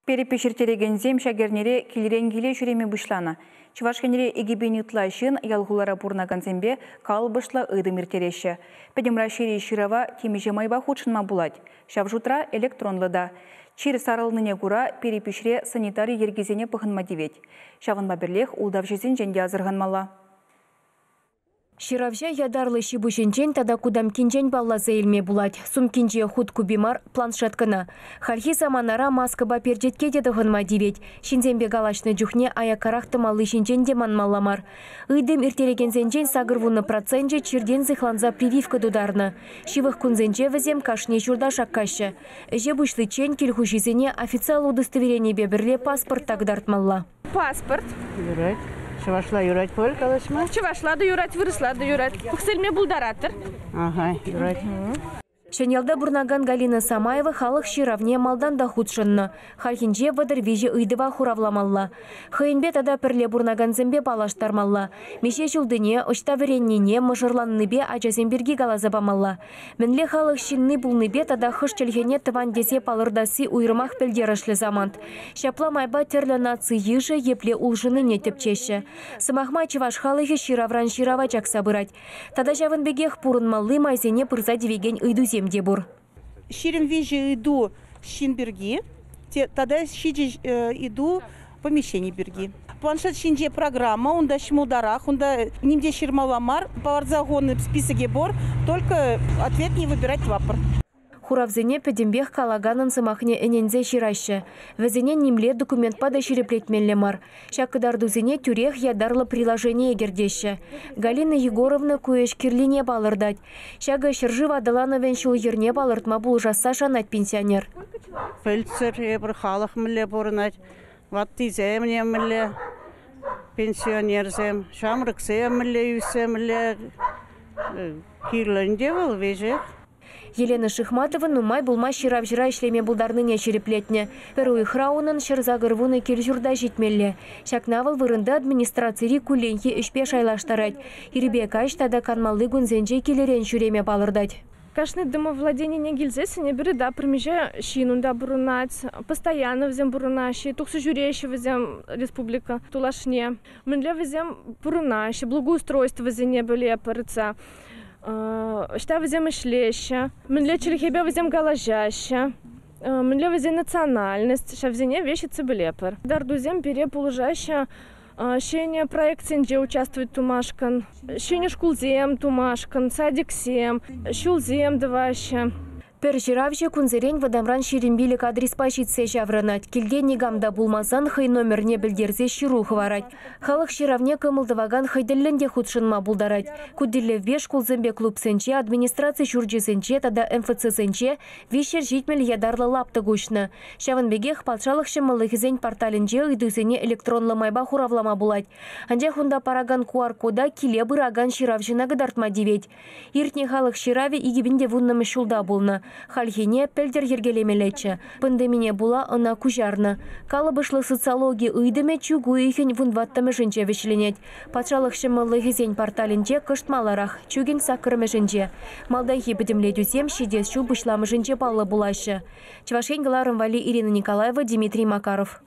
Перепиҫ ирттерекенсем ҫак эрнере килрен киле ҫӳреме пуҫланӑ. Чӑваш Енре 2000 ытла ҫын ял-хулара пурӑнакансемпе калӑпӑшлӑ ыйтӑм ирттереҫҫӗ. Пӗтӗм Раҫҫейри ҫырава темиҫе майпа хутшӑнма пулать. Ҫав шутра электронлӑ та. Чир сарӑлнине кура перепиҫре санитари йӗркисене пӑхӑнма тивет. Ҫавӑнпа пӗрлех ултавҫӑсенчен те асӑрханмалла. Ҫыравҫа ятарлӑ ҫи-пуҫӗнчен тата кутамккинчен палласа илме пулать. Сумкинче хут купи мар, планшет кӑна. Хальхи саманара маскӑпа перчетке те тӑхӑнма тивет. Ҫынсемпе калаҫнӑ чухне аяккарах тӑмалли ҫинчен те манмалла мар. Ыйтӑм ирттерекенсенчен 80 проценчӗ чиртен сыхланса прививка тутарнӑ. Ҫывӑх кунсенче вӗсем кашни ҫурта шаккаҫҫӗ. Ӗҫе пуҫличчен кил хуҫисене официаллӑ удостоверенипе пӗрле паспорт та кӑтартмалла. Паспорт. Юрать. Чӑвашла юрать пуль калаҫма? Чӑвашла та юрать, вырӑсла та юрать. Пӑхса пултаратӑр. Ага, юрать. Ҫӗньялта пурӑнакан Галина Самаева халӑх ҫыравне малтан та хутшӑннӑ. Хальхинче 32 ыйтӑва хуравламалла. Хӑйӗнпе тата пӗрле пурӑнакансемпе паллаштармалла. Миҫе ҫултине, ӑҫта вӗреннине, мӑшӑрланнипе ачасем пирки каласа памалла. Мӗнле халӑх ҫынни пулнипе тата хӑш чӗлхене тӑван тесе палӑртасси уйрӑмах пӗлтерӗшлӗ самант. Ҫапла майпа тӗрлӗ наци йышӗ епле улшӑннине тӗпчеҫҫӗ. Сӑмах май, чӑваш халӑхӗ ҫыравран ҫырава чакса пырать. Тата ҫавӑн пекех пурӑнмалли майсене пырса тивекен ыйтусем те пур. 23 ыйту ҫын пирки, тата 7 ыйту помещени пирки. Планшет ҫинче программа, унта ҫӑмӑлтарах, унта нимте ҫырмалла мар, палӑртса хунӑ списокӗ пур, только ответ не выбирать тӑватпӑр. Хуравсене пӗтӗмпех калаканӑн сӑмахне ӗненсе ҫыраҫҫӗ. Вӗсене нимле документпа та ҫирӗплетмелле мар. Ҫак кӑтартусене тӳрех ятарлӑ приложение кӗртеҫҫӗ. Галина Егоровна ку ӗҫ кирлине палӑртать. Ҫакӑ ҫӗршыв аталанӑвӗн ҫул-йӗрне палӑртма пулӑшасса шанать пенсионер. Пӗлтсӗр эпир халӑх мӗнле пурӑнать, ваттисем мӗнле, пенсионерсем, ҫамрӑксем мӗнле ӳссе мӗнле кирлӗ ӗнтӗ вӑл веҫех. Елена Шихматова нумай пулмасть ҫыравҫӑра ӗҫлеме пултарнине ҫирӗплетнӗ. Пӗр уйӑхра унӑн 180 кил-ҫурта ҫитмелле. Ҫакна вӑл вырӑнта администрацири кулленхи ӗҫпе шайлаштарать. Ирпе каҫ тата канмалли кунсенче килӗрен ҫӳреме палӑртать. Кашни домовладенине килсессӗн эпир да пӗрмиҫе ҫын унта пурӑнать, постоянно вӗсем пурӑнаҫҫӗ, тухса ҫӳреҫҫӗ вӗсем республика тулашне. Мӗнле вӗсем пурӑнаҫҫӗ, благоустройство вӗсене пӗле пырса. Ӑҫта вӗсем ӗҫлеҫҫӗ, мӗнле чӗлхепе вӗсем калаҫаҫҫӗ, мӗнле вӗсен национальность, ҫавсене веҫ пӗлетпӗр. Кӑтартусем пире пулӑшаҫҫӗ ҫӗнӗ проектсенче участвовать тумашкӑн, ҫӗнӗ шкулсем тумашкӑн, садиксем, ҫулсем тӑваҫҫӗ. Пӗр ҫыравҫӑ кунсерен вӑтамран 25 адреспа ҫитсе ҫаврӑнать. Килте никам та пулмасан хӑй номерне пӗлтерсе ҫыру хӑварать. Халӑх ҫыравне кӑмӑл тӑвакан хӑй тӗллӗн те хутшӑнма пултарать. Ку тӗллевпе шкулсемпе клубсенче, администраци ҫурчӗсенче тата МФЦсенче 370 ятарлӑ лаптӑк уҫнӑ. Ҫавӑн пекех патшалӑх ҫӑмӑллӑхӗсен порталӗнче ыйтусене электронлӑ майпа хуравлама пулать. Анчах унта паракан QR-кода киле пыракан ҫыравҫӑна кӑтартма тивет. Иртнӗ халӑх ҫыравӗ 2010 ҫулта пулнӑ. Хальхине пӗлтӗр йӗркелемеллеччӗ. Пандемине пула ӑна куҫарнӑ. Калӑпӑшлӑ социологи ыйтӑмӗ чӳк уйӑхӗн 14-мӗшӗнче вӗҫленет. Патшалӑх ҫӑмӑллӑхӗсен порталӗнче кӑшт маларах, чӳкӗн 8-мӗшӗнче. Малтанхи пӗтӗмлетӳсем ҫитес ҫул пуҫламӑшӗнче паллӑ пулаҫҫӗ. Чӑваш Ен кӑларӑм валли Ирина Николаева, Дмитрий Макаров.